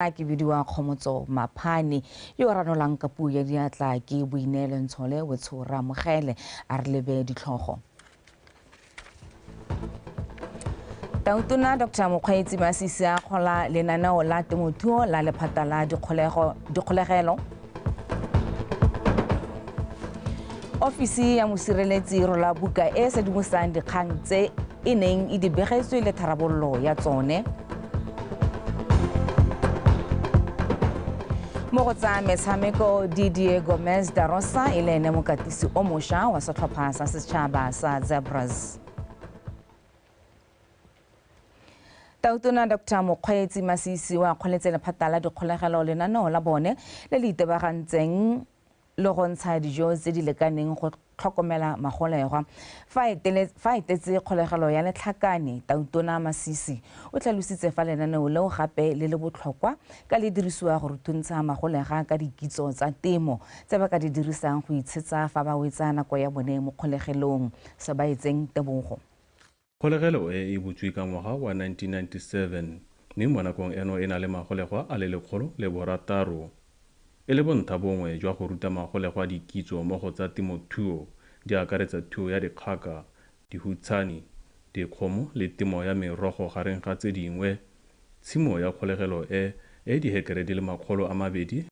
Ke bidiwa Kgomotso Maphane yo ranolang ka puo ya diatla ke Boineelo Ntshole Wetshora Mogele a re lebe ditlhogo. Tautona Dr. Mokgweetsi Masisi a kgola lenaneo la temothuo la lephata la dikgolegelo. Ofisi ya mosireletsi rola buka e sedimosang dikgang tse e neng e di begetswe le tharabololo ya tsone. Mo go tsa metshameko Didier Gomez da Rosa e le ene mokatisi o mošwa wa setlhopha sa setšhaba sa Zebras. Tautona Dr. Mokgweetsi Masisi wa kgoletse lephata la dikgolegelo lenaneo la bone le le itebagantseng le go ntsha dijo tse di lekaneng go tlhokomela magolegwa. Fa etetse kgolegelo ya Letlhakane, Tautona Masisi o tlhalositse fa lenaneo leo gape le le botlhokwa ka le dirisiwa go rutuntsha magolega ka dikitso tsa temo tse ba ka di dirisang go itshetsa fa ba wetsa nako ya bone mo kgolegelong. Se ba etseng tebogo. Kgolegelo e e butswe ka ngwaga wa 1997 mme mo nakong eno e na le magolegwa a le 106. E le bontlha bongwe jwa go ruta magolegwa dikitso mo go tsa temothuo di akaretsa thuo ya dikgaka, dihutshane, dikgomo le temo ya merogo gareng ga tse dingwe. Tshimo ya kgolegelo e e dihekere di le 200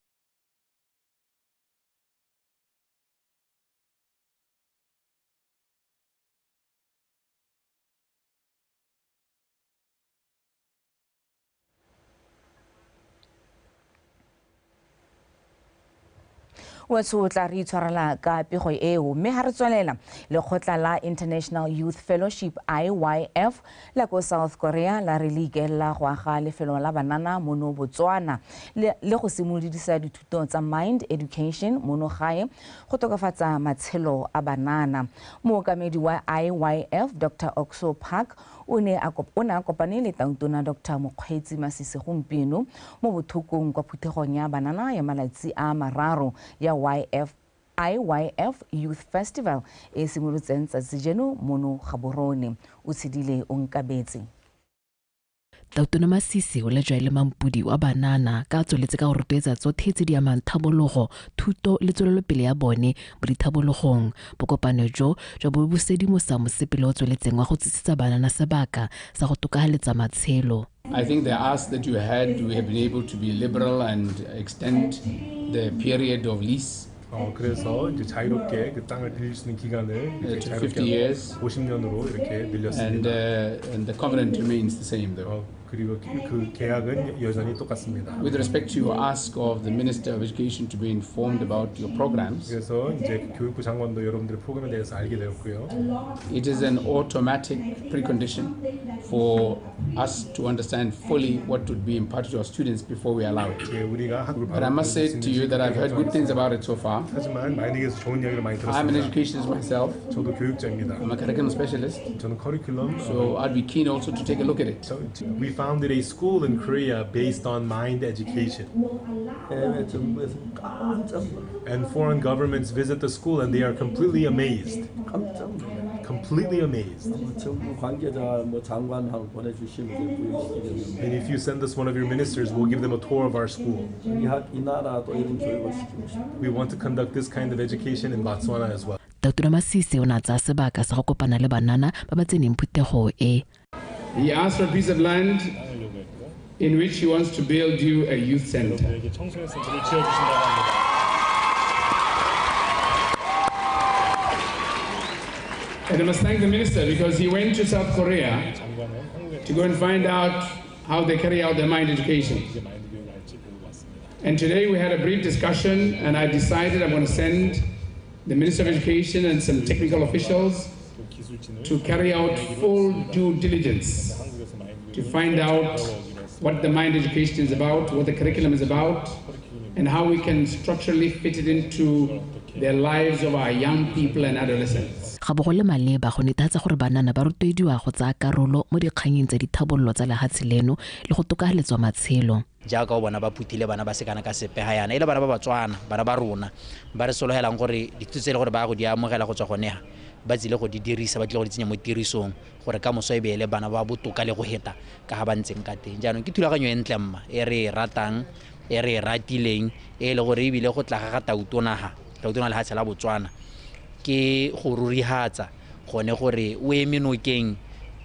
Wetso tla re itshwarela ka pego eo mme ha re tswelela lekgotla la International Youth Fellowship IYF la ko South Korea la re le ikelela go aga lefelo la banana mono Botswana le go simolodisa dithuto tsa Mind Education mono gae go tokafatsa matshelo a banana. Mookamedi wa IYF Dr. Oxo Park o ne a kopane le Tautona Dr. Mokgweetsi Masisi gompieno mo bothokong kwa phuthegong ya banana ya malatsi a mararo ya IYF Youth Festival e simolotseng tsatsi jeno mono Gaborone. O tshedile o nkabetse. Tautona Masisi o lejwa e le mampodi wa banana ka tsweletse ka go rotloetsa tsotlhe tse di amang thabologo, thuto le tswelelopele ya bone mo dithabologong. Bokopano jo jwa bo bo sedimosa mosepele o tsweletseng wa go tsisetsa banana sebaka sa go tokafaletsa matshelo. I think the ask that you had, we have been able to be liberal and extend the period of lease. 그래서 이제 자유롭게 그 땅을 빌릴 수 있는 기간을 이렇게 to 자유롭게 50 years. 50년으로 이렇게 늘렸습니다. And the covenant remains the same though. 그리고 그 계약은 여전히 똑같습니다. With respect to your ask of the Minister of Education to be informed about your programs. 그래서 이제 교육부 장관도 여러분들의 프로그램에 대해서 알게 되었고요. It is an automatic precondition for us to understand fully what would be imparted to our students before we allow it. 예, 우리가 학교를 But I must say to you that I've heard good things about it so far. 하지만 마이닉에서 좋은 이야기를 많이 I'm an 들었습니다. educationist myself. 저도 교육자입니다. I'm a curriculum specialist. 저는 커리큘럼. So I'd be keen also to take a look at it. So we founded a school in Korea based on mind education. And foreign governments visit the school and they are completely amazed. Completely amazed. And if you send us one of your ministers, we'll give them a tour of our school. We want to conduct this kind of education in Botswana as well. Dr. Masisi o ne a tsaya sebaka sa go kopana le banana ba ba tseneng phuthego e. He asked for a piece of land in which he wants to build you a youth center. And I must thank the minister because he went to South Korea to go and find out how they carry out their mind education. And today we had a brief discussion and I decided I'm going to send the Minister of Education and some technical officials to carry out full due diligence to find out what the mind education is about, what the curriculum is about, and how we can structurally fit it into the lives of our young people and adolescents. Ga bo go le maleba go netefatsa gore banana ba rotloediwa go tsaya karolo mo dikganyeng tsa dithabololo tsa lehatshe leno le go tokafaletsa matshelo. Jaaka o bona ba phuthile bana ba sekana ka sepe ga yana e le bana ba Batswana, bana ba rona ba re sologelang gore dithuto tse e le gore ba go di amogela go tswa gone ha ba tsile go di dirisa, ba tlile go di tsenya mo tirisong gore ka moso e be le bana ba botoka le go heta ka ga ba ntseng ka teng. Jaanong ke thulaganyo e ntle mma e re e ratang, e re e ratileng, e le gore ebile go tla ga Tautona lehatshe la Botswana ke go rurihatsa gone gore o eme nokeng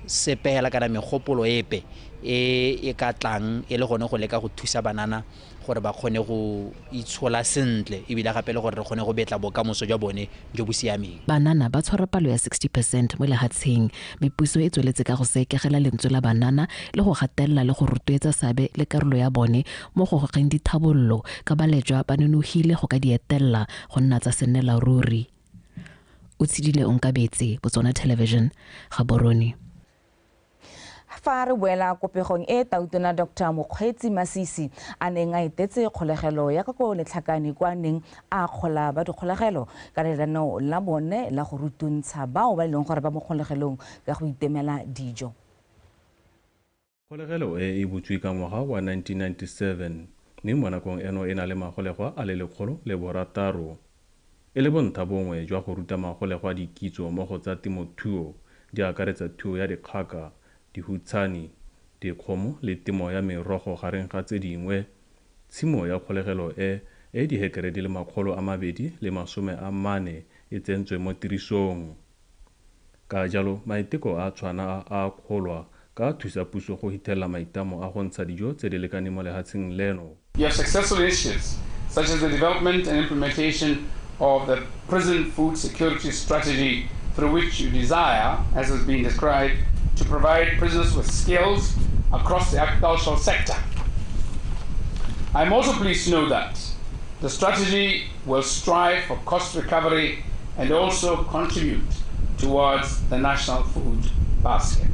sepe hela kana megopolo epe e e ka tlang e le gone go leka go thusa banana gore ba kgone go itshola sentle ebile gape le gore re kgone go betla bokamoso jwa bone jo bo siameng. Banana ba tshwara palo ya 60% mo lehatsheng, mme puso e tsweletse ka go sekegela lentswe la banana le go gatelela le go rotloetsa seabe le karolo ya bone mo go gogeng dithabollo ka balejwa ba nonogile go ka di etelela go nna tsa sennela ruri. O tshedile Onkabetse, Botswana Television, Gaborone. Fa re boela kopegong e Tautona Dr. Mokgweetsi Masisi a neng a etetse kgolegelo ya ka ko Letlhakane kwa neng a kgola ba dikgolegelo ka lenaneo la bone la go rutuntsha bao ba e leng gore ba mo kgolegelong ka go itemela dijo. Kgolegelo e e butswe ka ngwaga wa 1997 mme mo nakong eno e na le magolegwa a le 106, e le bontlha bongwe jwa go ruta magolegwa dikitso mo go tsa temothuo, di akaretsa thuo ya dikgaka, dihutshane, dikgomo le temo ya merogo gareng ga tse dingwe. Tshimo ya kgolegelo e e dihekere di le 240 e tsentswe mo tirisong. Ka jalo maiteko a tshwana a kgolwa ka thusa puso go hithelela maitamo a go ntsha dijo tse di lekaneng mo lehatsheng leno. You have successful initiatives such as the development and implementation of the prison food security strategy, through which you desire, as has been described, to provide prisoners with skills across the agricultural sector. I'm also pleased to know that the strategy will strive for cost recovery and also contribute towards the national food basket.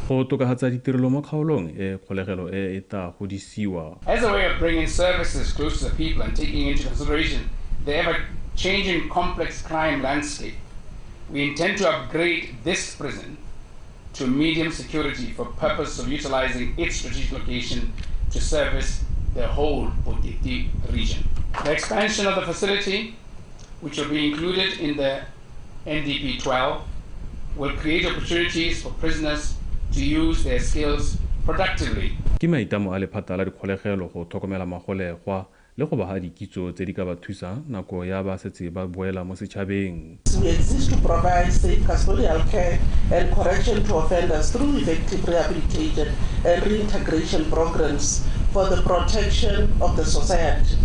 Go tokafatsa ditirelo mo kgaolong e kgolegelo e e tla godisiwa. As a way of bringing services close to the people and taking into consideration the ever-changing complex crime landscape, we intend to upgrade this prison to medium security for purpose of utilizing its strategic location to service the whole Boteti region. The expansion of the facility, which will be included in the NDP 12, will create opportunities for prisoners to use their skills productively. Ke maitamo a lephata la dikgolegelo go tlhokomela magolegwa le go ba ha dikitso tse di ka ba thusang nako ya ba setse ba boela mo setšhabeng. We exist to provide safe custodial care and correction to offenders through effective rehabilitation and reintegration programs for the protection of the society.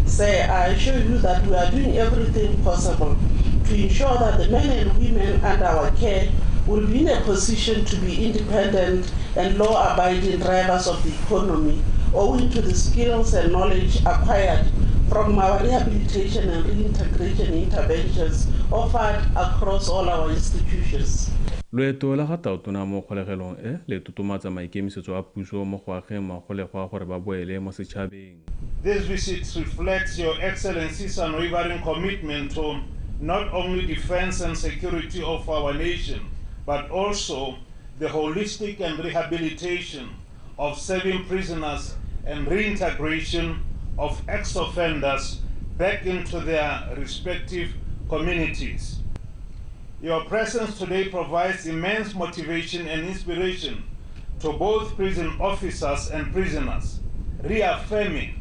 Sir, I assure you that we are doing everything possible to ensure that the men and women under our care will be in a position to be independent and law-abiding drivers of the economy, owing to the skills and knowledge acquired from our rehabilitation and reintegration interventions offered across all our institutions. Loeto la ga Tautona mo kgolegelong e le totomatsa maikemisetso a puso mo go ageng magolegwa gore ba boele mo setšhabeng. This visit reflects Your Excellency's unwavering commitment to not only defense and security of our nation, but also the holistic and rehabilitation of serving prisoners and reintegration of ex-offenders back into their respective communities. Your presence today provides immense motivation and inspiration to both prison officers and prisoners, reaffirming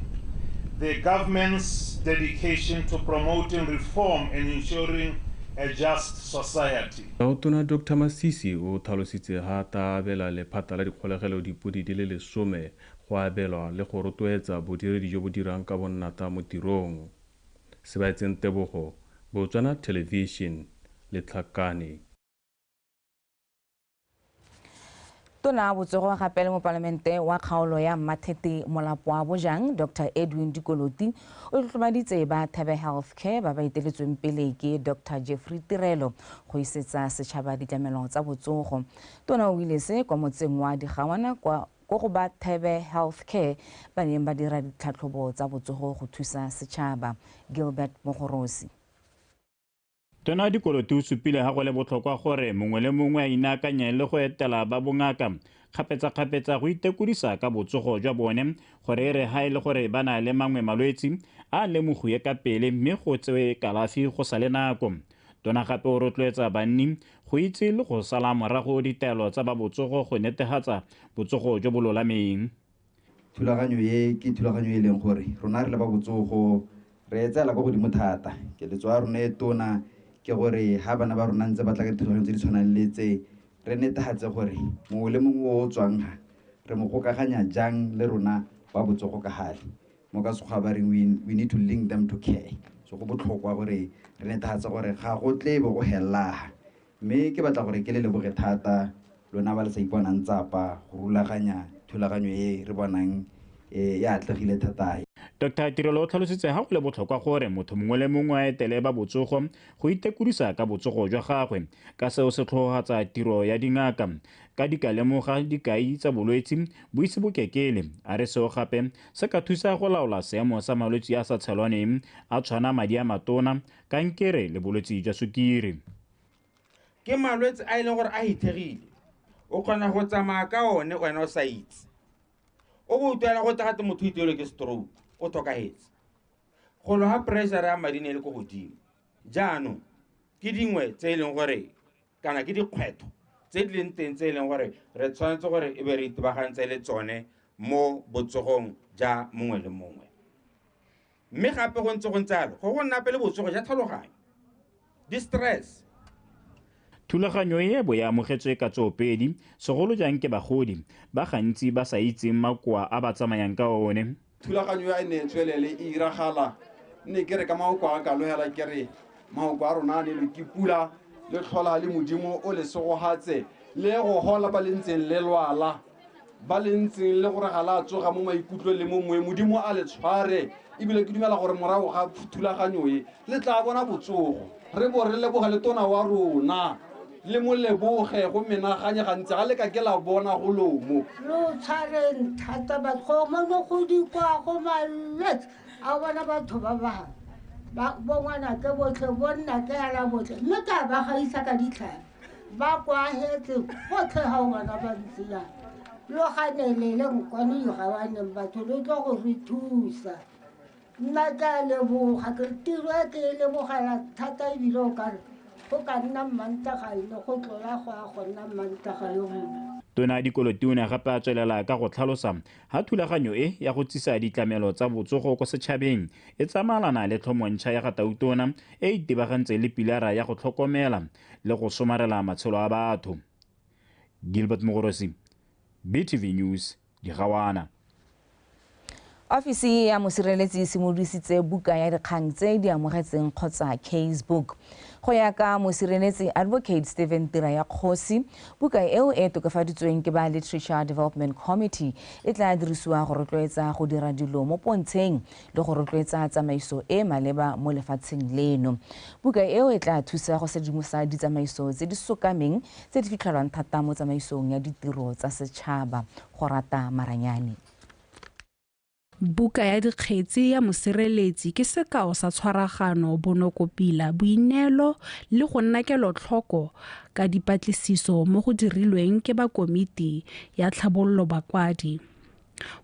the government's dedication to promoting reform and ensuring a just society. Tautona Dr. Masisi o tlhalositse ha ta abela lephata la dikgolegelo dipodi di le 10 go abelwa le go rotloetsa bodiredi jo bo dirang ka bonnata mo tirong. Sebaetseng Tebogo, Botswana Television, Letlhakane. Tona botsogo gape le mopalamente wa kgaolo ya Mmathete Molapo wa Bojang Dr. Edwin Dikoloti o tlotlomaditse ba Thebe Healthcare ba ba eteletsweng pele ke Dr. Jeffrey Tirelo go isetsa setšhaba ditlamelo tsa botsogo. Tona o ile se kwa motseng wa Digawana kwa go ba Thebe Healthcare ba neng ba dira ditlhatlhobo tsa botsogo go thusa setšhaba. Gilbert Mogorosi. Tona Dikoloti o supile ha go le botlhokwa gore mongwe le mongwe a inaakanye le go etela ba bongaka kgapetsa-kgapetsa go itekodisa ka botsogo jwa bone gore e re ha e le gore ba na le mangwe malwetsi a lemogiwe ka pele mme go tsewe kalafi go sa le nako. Tona gape o rotloetsa banni go itse le go sala morago ditaelo tsa ba botsogo go netefatsa botsogo jo bo lolameng. Thulaganyo e ke thulaganyo e leng gore rona re le ba botsogo re tseela kwa godimo thata. Keletso ya rona e tona ke gore ha bana ba rona ntse ba tla ka dithulaganyo tse di tshwanang le tse, re netefatse gore mongwe le mongwe o tswang ha re mo gokaganya jang le rona ba botsogo ka gale. Mo ka Sekgowa ba reng we need to link them to care. So go botlhokwa gore re netefatse gore ga go tle bo go hela. Mme ke batla gore ke le leboge thata lona ba le sa iponang tsapa go rulaganya thulaganyo e re bonang e atlegile thata. Dr. Tirelo o tlhalositse ha go le botlhokwa gore motho mongwe le mongwe a etele ba botsogo go itekodisa ka botsogo jwa gagwe, ka seo se tlhogatsa tiro ya dingaka ka di ka lemoga dikai tsa bolwetsi bo ise bo kekele. A re seo gape se ka thusa go laola seemo sa malwetsi a sa tshelwaneng a tshwana madi a matona, kankere le bolwetsi jwa sukiri. Ke malwetse a e leng gore a ithegile, o kgona go tsamaya ka one wena o sa itse. O bo utlwela go tagate motho o iteilwe ke stroke, o tlhokahetse. Golo ha pressure ya madi ne e le ko godimo. Jaanong ke dingwe tse e leng gore kana ke dikgwetlho tse di leng teng tse e leng gore re tshwanetse gore e be re itebagantse le tsone mo botsogong ja mongwe le mongwe. Mme gape go ntse go ntse jalo, go nna pele botsogo ja tlhaloganyo, di-stress. Thulaganyo e bo e amogetswe ka tsoopedi, segolo jang ke bagodi ba gantsi ba sa itseng makoa a ba tsamayang ka one. Thulaganyo ya e ne e tswelele e iragala, nne ke re ka maoko a ka lohela ke re maoko a rona a nelwe ke pula le tlhola le Modimo o le segogatse le go hola ba le ntseng le lwala, ba le ntseng le gore ga la tsoga mo maikutlong le mo moeng, Modimo a le tshware. Ebile ke dumela gore morago ga thulaganyo e le tla bona botsogo. Re bo re leboga le tona wa rona, le mo leboge go menaganye gantsi ga le ka ke la bona go lomo. Lo tshwareng thata batho, go mono go dikwa go malwetse a bona batho ba bangwe. Ba bo ngwanake botlhe, bo nnake hela botlhe, mme ka ba gaisa ka ditlhare. Ba kwahetse botlhe ha o bona ba ntse jalo. Lo ganelele nkwane digawaneng batho, lo tlo go re thusa. Nna ke a leboga, ke tiro e ke e lebogela thata ebile o kare go ka nna Mmantaga le go tlola go ya go nna Mmantaga yo mongwe. Tona Dikoloti o ne gape a tswelela ka go tlhalosa ha thulaganyo e ya go tsisa ditlamelo tsa botsogo ko setšhabeng e tsamaelana le tlhomontšha ya ga Tautona e itebagantseng le pilara ya go tlhokomela le go somarela matshelo a batho. Gilbert Mogorosi, BTV News, Digawana. Ofisi ya mosireletsi e simolodisitse buka ya dikgang tse di amogetseng kgotsa case book. Go ya ka mosireletsi Advocate Stephen Tira ya Kgosi, buka eo e tokafaditsweng ke ba Literature Development Committee e tla dirisiwa go rotloetsa go dira dilo mo pontsheng le go rotloetsa tsamaiso e maleba mo lefatsheng leno. Buka eo e tla thusa go sedimosa ditsamaiso tse di sokameng tse di fitlhelwang thata mo tsamaisong ya ditiro tsa setšhaba. Go rata maranyane. Buka ya dikgetsi ya mosireletsi ke sekao sa tshwaragano, bonokopila, boineelo le go nna kelotlhoko ka dipatlisiso mo go dirilweng ke ba komiti ya tlhabololo bakwadi.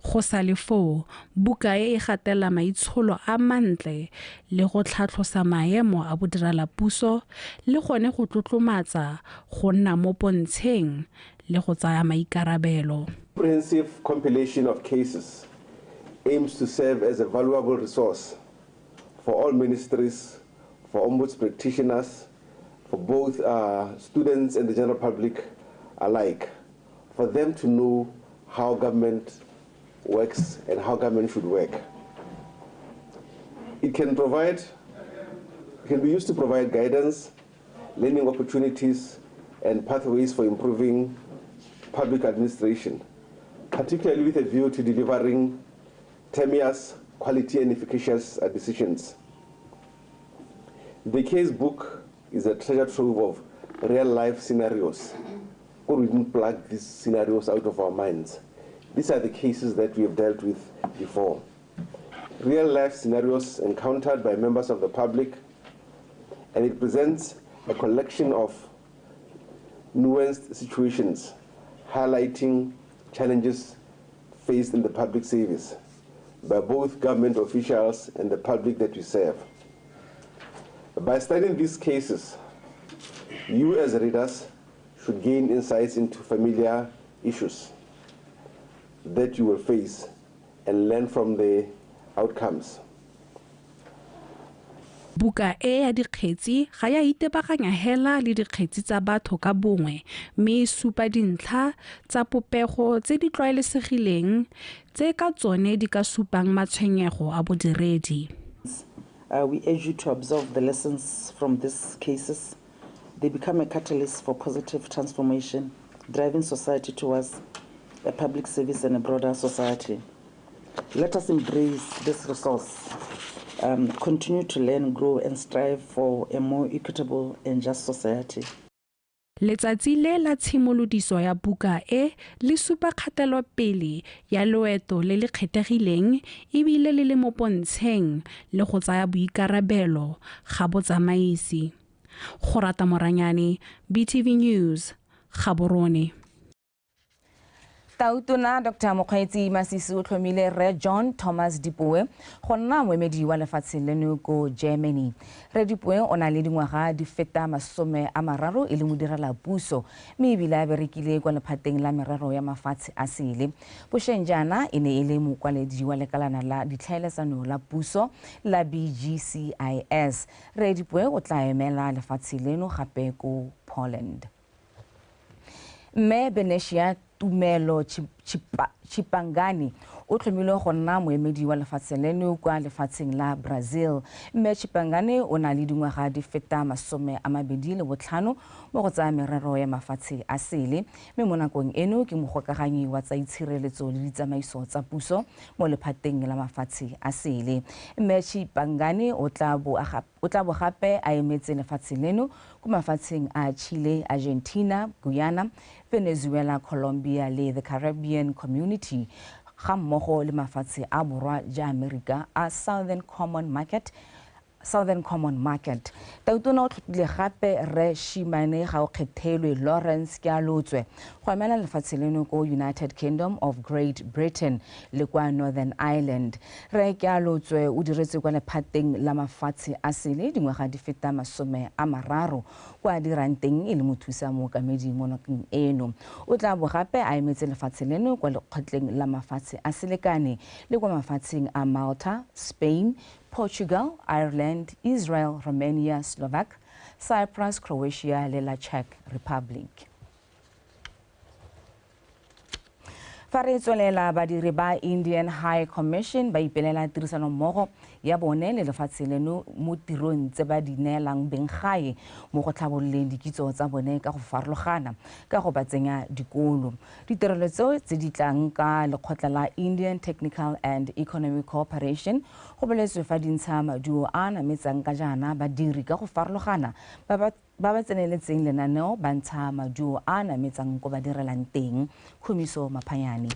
Go sa le foo, buka e e gatela maitsholo a mantle le go tlhatlhosa maemo a bodirelapuso le gone go tlotlomatsa go nna mo pontsheng le go tsaya maikarabelo. Comprehensive compilation of cases aims to serve as a valuable resource for all ministries, for ombuds practitioners, for both students and the general public alike, for them to know how government works and how government should work. It can be used to provide guidance, learning opportunities, and pathways for improving public administration, particularly with a view to delivering timeous, quality, and efficacious decisions. The case book is a treasure trove of real-life scenarios. We didn't plug these scenarios out of our minds. These are the cases that we have dealt with before. Real-life scenarios encountered by members of the public, and it presents a collection of nuanced situations highlighting challenges faced in the public service by both government officials and the public that we serve. By studying these cases, You as readers should gain insights into familiar issues that you will face and learn from the outcomes. Buka e ya dikgetsi ga ya itebaganya hela le dikgetsi tsa batho ka bongwe mme e supa dintlha tsa popego tse di tlwaelesegileng tse ka tsone di ka supang matshwenyego a bodiredi. We urge you to absorb the lessons from these cases. They become a catalyst for positive transformation, driving society towards a public service and a broader society. Let us embrace this resource, continue to learn, grow, and strive for a more equitable and just society. Letsatsi le la tshimolodiso ya buka e le supa kgatelopele ya loeto le le kgethegileng ebile le le mo pontsheng le go tsaya boikarabelo ga botsamaisi. Gorata Moranyane, BTV News, Gaborone. Tautona Dr. Mokgweetsi Masisi o tlhomile Rre John Thomas Dipoe go nna moemedi wa lefatshe leno ko Germany. Rre Dipoe o na le dingwaga di feta 30 e le modirela puso mme ebile a berekile kwa lephateng la merero ya mafatshe a sele. Bošeng jaana e ne e le mokwaledi wa lekalana la ditlhaeletsano la puso la BGCIS. Rre Dipoe o tla emela lefatshe leno gape ko Poland. Mme Benesia Tumelo Chipangani o tlhomilwe go nna moemedi wa lefatshe leno kwa lefatsheng la Brazil. Mme Chipangani o na le dingwaga di feta 25 mo go tsaya merero ya mafatshe a sele mme mo nakong eno ke mogokaganyi wa tsa itshireletso le ditsamaiso tsa puso mo lephateng la mafatshe a sele. Mme Chipangani o tla bo gape a emetse lefatshe leno ko mafatsheng a Chile, Argentina, Guyana, Venezuela, Colombia le the Caribbean Community ga mmogo le mafatshe a borwa ja Amerika a Southern Common Market. Tautona o tlhophile gape Rre Shimane Gaokgethelwe Lawrence Kealotswe go emela lefatshe leno ko United Kingdom of Great Britain le kwa Northern Ireland. Rre Kealotswe o diretse kwa lephateng la mafatshe a sele dingwaga di feta 30 kwa dirang teng e le mothusa mookamedi mo nakong eno. O tla bo gape a emetse lefatshe leno kwa lekgotleng la mafatshe a selekane le kwa mafatsheng a Malta, Spain, Portugal, Ireland, Israel, Romania, Slovak, Cyprus, Croatia le la Czech Republic. Fa re tswelela, badiri ba Indian High Commission ba ipelela tirisanommogo ya bone le lefatshe leno mo tirong tse ba di neelang benggae mo go tlhabololeng dikitso tsa bone ka go farologana ka go ba tsenya dikolo. Ditirelo tseo tse di tlang ka lekgotla la Indian Technical and Economic Cooperation go boletswe fa di ntsha maduo a nametsang ka jaana badiri ka go farologana ba ba tseneletseng lenaneo ba ntsha maduo a nametsang ko ba direlang teng. Khumiso Maphanyane.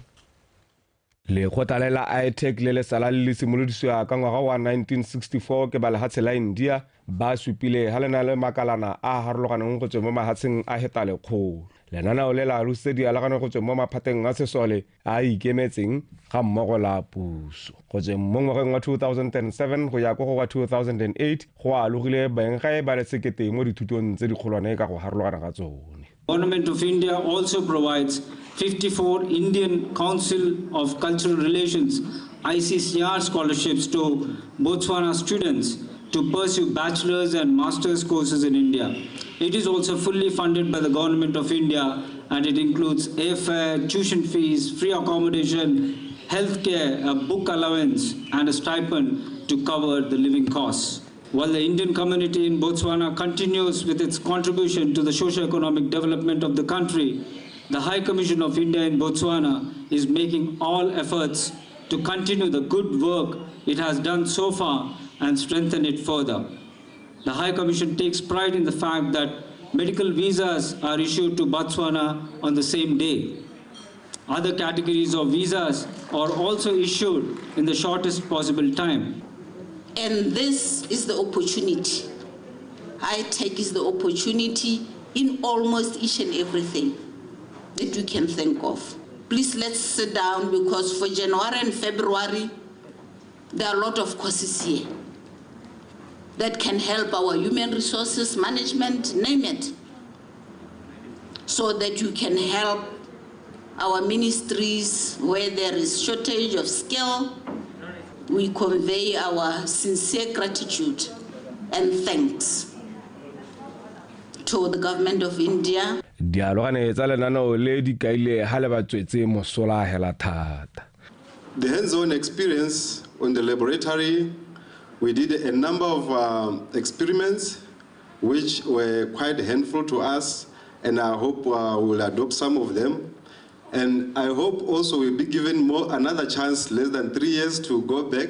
Lekgotla le la ITEC le le sala le simolodisiwa ka ngwaga wa 1964 ke ba lehatshe la India ba supile ha le na le makalana a harologaneng go tswa mo mahatsheng a heta lekgolo. Lenaneo le la alositse dialagano go tswa mo maphateng a sesole a ikemetseng ga mmogo la puso. Go tsweng mo ngwageng wa 2007 go ya ko go wa 2008 go alogile benggae ba le sekete mo dithutong tse dikgolwane ka go harologana ga tsone. Government of India also provides 54 Indian Council of Cultural Relations ICCR scholarships to Botswana students to pursue bachelor's and master's courses in India. It is also fully funded by the Government of India, and it includes airfare, tuition fees, free accommodation, healthcare, a book allowance, and a stipend to cover the living costs. While the Indian community in Botswana continues with its contribution to the socio-economic development of the country, the High Commission of India in Botswana is making all efforts to continue the good work it has done so far and strengthen it further. The High Commission takes pride in the fact that medical visas are issued to Botswana on the same day. Other categories of visas are also issued in the shortest possible time. And this is the opportunity. ITEC is the opportunity in almost each and everything that you can think of. Please, let's sit down, because for January and February, there are a lot of courses here that can help our human resources management, name it. so that you can help our ministries where there is shortage of skill. We convey our sincere gratitude and thanks to the government of India. Dialogane tsa lenaneo le di kaile ha le ba tswetse mosola hela thata. The hands-on experience on the laboratory, we did a number of experiments which were quite handful to us, and I hope we'll adopt some of them. And I hope also we'll be given another chance, less than 3 years, to go back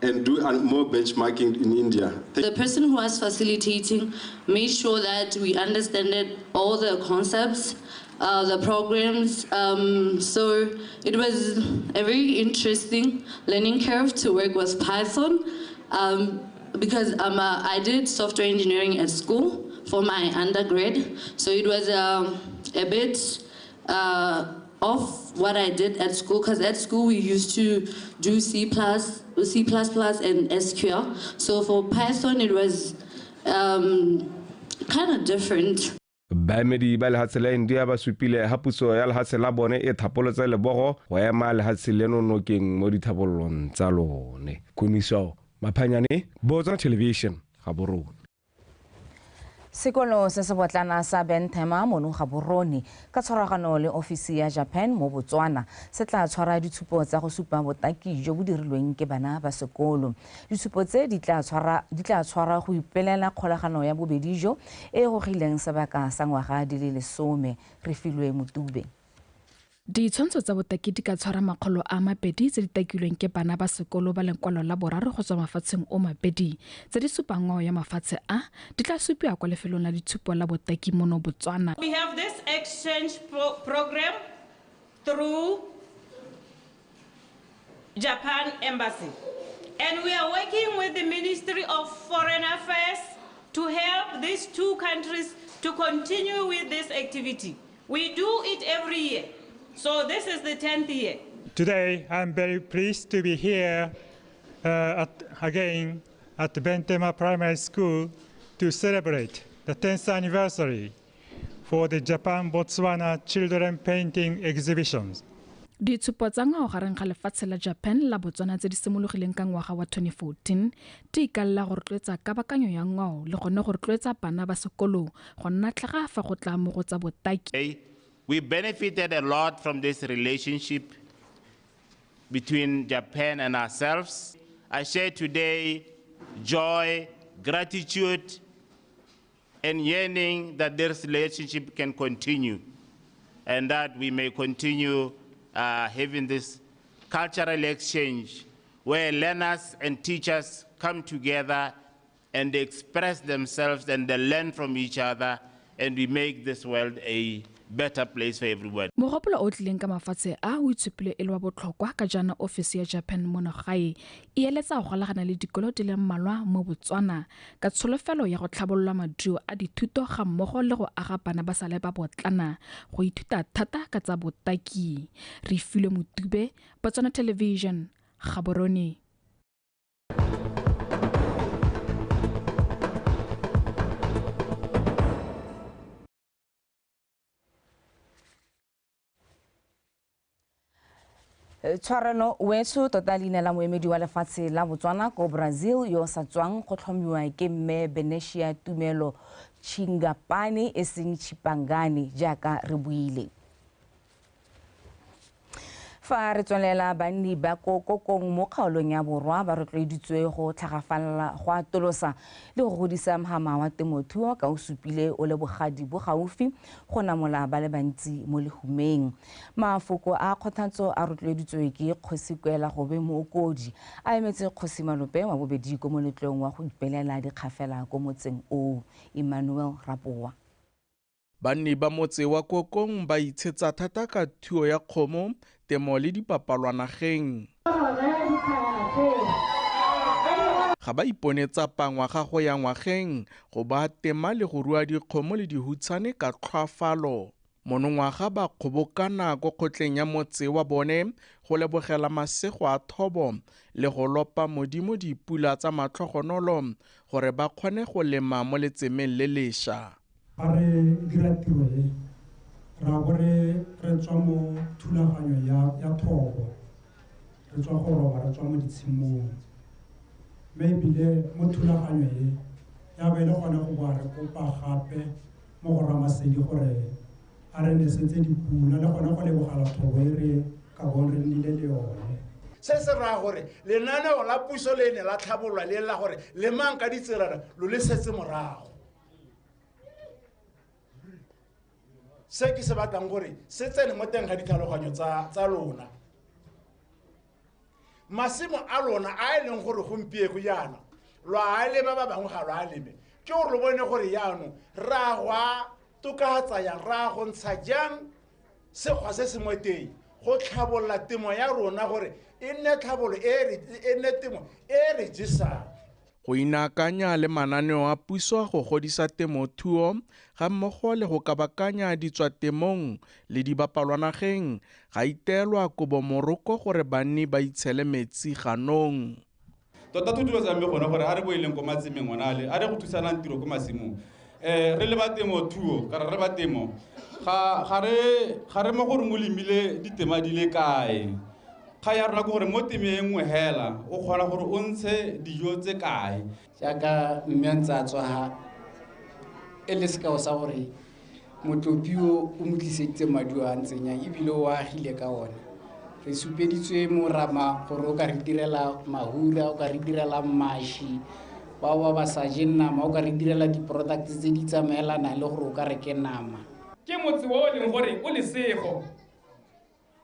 and do more benchmarking in India. The person who was facilitating made sure that we understood all the concepts, the programs. So it was a very interesting learning curve to work with Python because I did software engineering at school for my undergrad. So it was a bit off what I did at school, because at school we used to do C++ and SQL. So for Python it was kind of different. Baemedi ba lehatshe la India ba supile ha puso ya lehatshe la bone e thapolotse lebogo go ema lehatshe leno nokeng mo dithabololong tsa lone. Khumiso Maphanyane, Botswana Television, Gaborone. Sekolo se se botlana sa Benthema mono Gaborone ka tshwaragano le ofisi ya Japan mo Botswana se tla tshwara ditshupo tsa go supa botaki jo bo dirilweng ke bana ba sekolo. Ditshupo tse di tla tshwara go ipelela kgolagano ya bobedi jo e gogileng sebaka sa ngwaga di le 10. Re filwe Motube. Ditshwantsho tsa botaki di ka tshwara 200 tse di takilweng ke bana ba sekolo ba lekwalo la boraro go tswa mafatsheng o mabedi tse di supang ngwao ya mafatshe a di tla supiwa kwa lefelong la ditshupo la botaki mono Botswana. We have this exchange program through Japan Embassy, and we are working with the Ministry of Foreign Affairs to help these two countries to continue with this activity. We do it every year. So this is the 10th year. Today, I'm very pleased to be here again at Benthema Primary School to celebrate the 10th anniversary for the Japan-Botswana Children Painting Exhibitions. Ditshupo tsa ngwao gareng ga lefatshe la Japan la Botswana tse di simologileng ka ngwaga wa 2014 di ikaelela go rotloetsa kabakanyo ya ngwao le gone go rotloetsa bana ba sekolo go nna tlhaga fa go tla mo go tsa botaki. We benefited a lot from this relationship between Japan and ourselves. I share today joy, gratitude, and yearning that this relationship can continue and that we may continue having this cultural exchange where learners and teachers come together and they express themselves and they learn from each other, and we make this world a better place for everyone. Mogopolo o tlileng ka mafatshe a o itshupile e le wa botlhokwa ka jaana ofisi ya Japan mono gae e eletsa go golagana le dikolo di le mmalwa mo Botswana ka tsholofelo ya go tlhabolola maduo a dithuto ga mmogo le go aga bana ba sale ba botlana go ithuta thata ka tsa botaki. Re filwe Motube, Botswana Television, Gaborone. Tshwarelo wetso tota leina la moemedi wa lefatshe la Botswana ko Brazil yo sa tswang go tlhomiwa ke mme Benesia Tumelo Chingapane e seng Chipangane jaaka re buile. Fa re tswelela banni ba Kokong mo kgaolong ya borwa ba rotloeditswe go tlhagafalela go atolosa le go godisa mhama wa temothuo ka o supile o le bogadi bo gaufi go namola ba le bantsi mo lehumeng. Mafoko a kgothatso a rotloeditswe ke Kgosi Kwela Gobe Mookodi a emetse Kgosi Malope wa bobedi ko moletlong wa go ipelela dikgafela ko motseng oo. Emmanuel Rapoa. Banni ba motse wa Kokong ba itshetsa thata ka thuo ya kgomo, temo le dipapalwanageng. Ga ba iponetsa pangwaga go ya ngwageng go ba tema le go rua dikgomo le dihutshane ka tlhoafalo. Monongwaga ba kgobokana ko kgotleng ya motse wa bone go lebogela masego a thobo le go lopa modimo dipula tsa matlhogonolo gore ba kgone go lema mo letsemeng le lešwa. Ga re dira tiro e Ra bo re tswa mo thulaganyo ya thobo, re tswa go roba, re tswa mo ditshimong. Mme ebile mo thulaganyo e ya be e le gone go boa re kopa gape mo go Ramasedi gore a re nesetse dipula le gone go lebogela thobo e re ka bong re nnile le yone. Se se raya gore lenaneo la puso le ne la tlhabololwa le la gore lemang ka ditselana lo le setse morago. Se ke se batlang gore se tsene mo teng ga ditlhaloganyo tsa lona. Masimo a lona a e leng gore gompieno jaana lo a lema, ba bangwe ga lo a leme, ke gore lo bone gore jaanong ra go a tokafatsa jang, ra go ntsha jang sekgwa se se mo teng go tlhabolola temo ya rona gore e nne tlhabolo e nne temo e re jesang. Go inaakanya le mananeo a puso go godisa temothuo ga mmogo le go kabakanya ditswatemong le dibapalwanageng ga iteelwa kobomoroko gore banni ba itshele metsi ganong. Tota thotloetsa mme gone gore a re boeleng ko matsemeng ona ale, a re go thusanang tiro ko masimong. Re le ba temothuo kana re ba temo ga re mo gore mo lemile ditema di le kae. Ga ya rona ke gore mo temeng e nngwe hela o kgona gore o ntshe dijo tse kae. Jaaka mme a ntse a tswa ha e le sekao sa gore motlopi o mo tliseditse maduo a ntseng yang ebile o agile ka ona. Re supeditswe morama gore o ka re direla mahura, o ka re direla mashi, bao ba sa jeng nama, o ka re direla di-product tse di tsamaelanang le gore o ka reke nama. Ke motse o e leng gore o lesego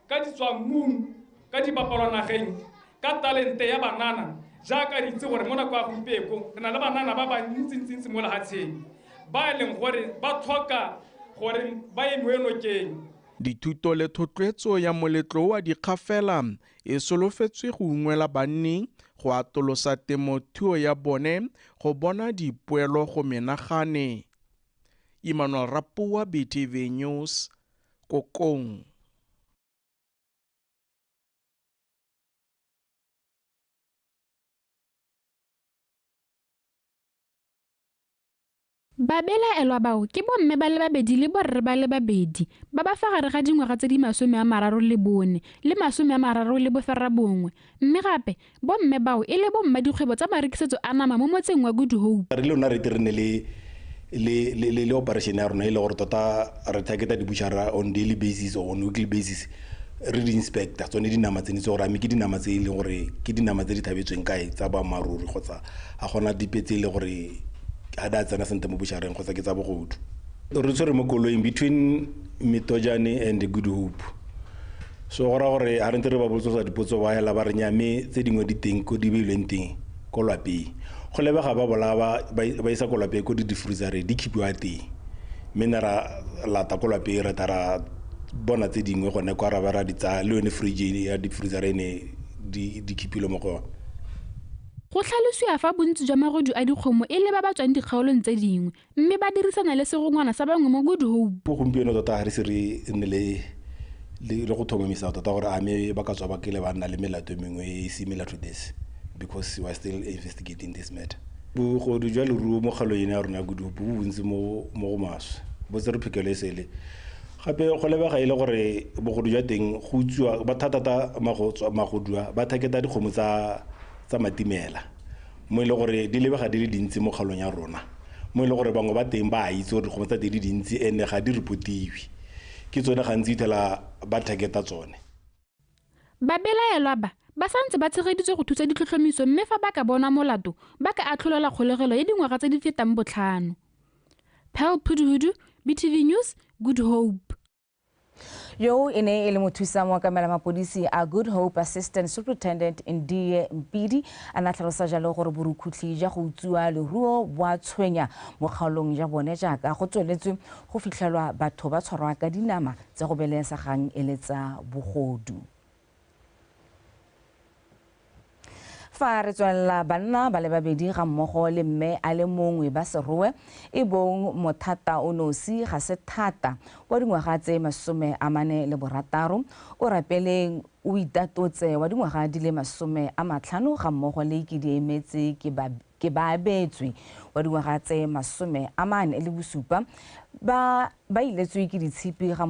ka ditswammung, ka dibapalwanageng, ka talente ya banana, jaaka re itse gore mo nako ya gompieno re na le banana ba ba ntsi-ntsi mo lefatsheng ba e leng gore ba tlhoka gore ba emiwe nokeng. Dithuto le thotloetso ya moletlo wa dikgafela e solofetswe go ungwela banni go atolosa temothuo ya bone go bona dipoelo go menagane. Emmanuel Rapoa, BTV News, Kokong. Babelaelwa bao ke bomme ba le babedi le borre ba le babedi ba ba fa gare ga dingwaga tse di 34 le 39, mme gape bomme bao e le bomma dikgwebo tsa marekisetso a nama mo motseng wa Good Hope. Re le rona re tere ne le operation ya rona e le gore tota re targeta di-butchera on daily basis or on weekly basis, re di inspector tsone dinama tsene tse gore a mme ke dinama tse e leng gore ke dinama tse di thabetsweng kae tsa boammaaruri kgotsa ga gona dipe tse e leng gore ga di a tsena sentle mo butchereng kgotsa ke tsa bogodu. Re tshwere mo koloing between Metojane and Good Hope, so go raya gore ga re ntse re ba botsosa dipotso ba hela ba re nyame tse dingwe di teng ko di beilweng teng ko lwapeng. Go lebega ba bolaya ba isa ko lwapeng ko di-freezereng di keep-iwa teng, mme ne ra lata ko lwapeng re tla ra bona tse dingwe gone kwa ra ba ra di tsaya le yone fridge ya di-freezer e ne di keep-ilwe mo go yone. Go tlhalosiwa fa bontsi jwa magodu a dikgomo e le ba ba tswang dikgaolong tse dingwe mme ba dirisana le segongwana sa bangwe mo Good Hope. Gompieno tota ga re se re nne le go tlhomamisa tota gore a mme ba ka tswa ba kile ba nna le melato e mengwe e similar to this, because we are still investigating this matter. Bogodu jwa leruo mo kgaolong eno ya rona ya Good Hope bo bontsi mo go maswe, bo tsere phekelo e sele. Gape go lebega e le gore bogodu jwa teng go utswiwa ba thata-thata magodu ba targeta dikgomo tsa matimela mo e le gore di lebega di le dintsi mo kgaolong ya rona, mo e le gore bangwe ba teng ba a itse gore dikgomo tsa teng di dintsi ene ga di repotiwe, ke tsone gantsi ithela ba targeta tsone. Babelaelwa ba santse ba tshegeditswe go thusa ditlhotlhomiso mme fa ba ka bona molato ba ka atlholelwa kgolegelo ya dingwaga tse di fetang 5. Pearl Phuduhudu, BTV News, Good Hope. Yo e ne e le mothusa mookamela mapodisi a Good Hope Assistant Superintendent Ndie Mpidi a na tlhalosa jalo gore borukhutlhi ja go utswiwa leruo bo a tshwenya mo kgaolong ja bone jaaka go tsweletswe go fitlhelwa batho ba tshwarwa ka dinama tse go belesegang e le tsa bogodu. Fa re tswelela, banna ba le babedi ga mmogo le mme a le mongwe ba Serowe e bong Mothata o nosi ga se thata wa dingwaga tse 46 o rapeleng o itatotse wa dingwaga di le 50 ga mmogo le ke di emetse ke Ke ba abetswe wa dingwaga tse 47 ba iletswe ke ditshipi ga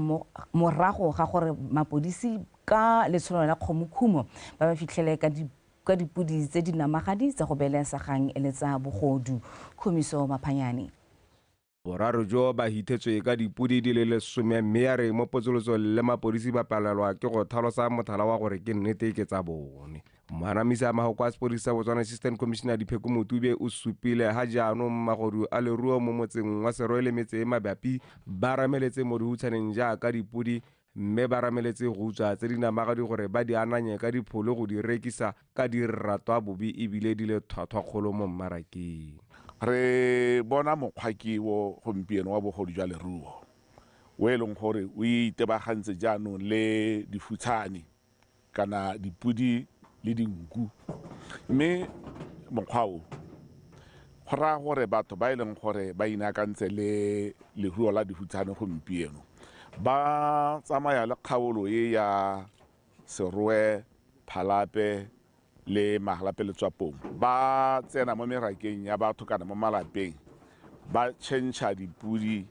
morago ga gore mapodisi ka letsholo la kgomokhumo ba ba fitlhele ka dipodi tse di namagadi tsa go belesegang e le tsa bogodu. Khumiso Maphanyane. Boraro jo ba hithetswe ka dipodi di le 10 mme ya re mo potsolotsong le mapodisi ba palelwa ke go tlhalosa mothala wa gore ke nnete ke tsa bone. Moanamisa mahoko a sepodisi sa Botswana Assistant Commissioner Dipheko Motube o supile ha jaanong magodu a leruo mo motseng wa Serowe le metse e mabapi ba rameletse mo dihutshaneng jaaka dipodi mme ba rameletse go utswa tse di namagadi gore ba di ananye ka dipholo go di rekisa ka di ratwa bobi ebile di le tlhwatlhwakgolo mo mmarakeng. Re bona mokgwa ke o gompieno wa bogodu jwa leruo o e leng gore o itebagantse jaanong le difutshane kana dipodi le dinku, mme mokgwa o go raya gore batho ba e leng gore ba inaakantse le leruo la difutshane gompieno ba tsamaya le kgaolo e ya Serowe, Phalape le Mahalapye le Tswapong, ba tsena mo merakeng ya batho kana mo malapeng ba tšhentšha dipodi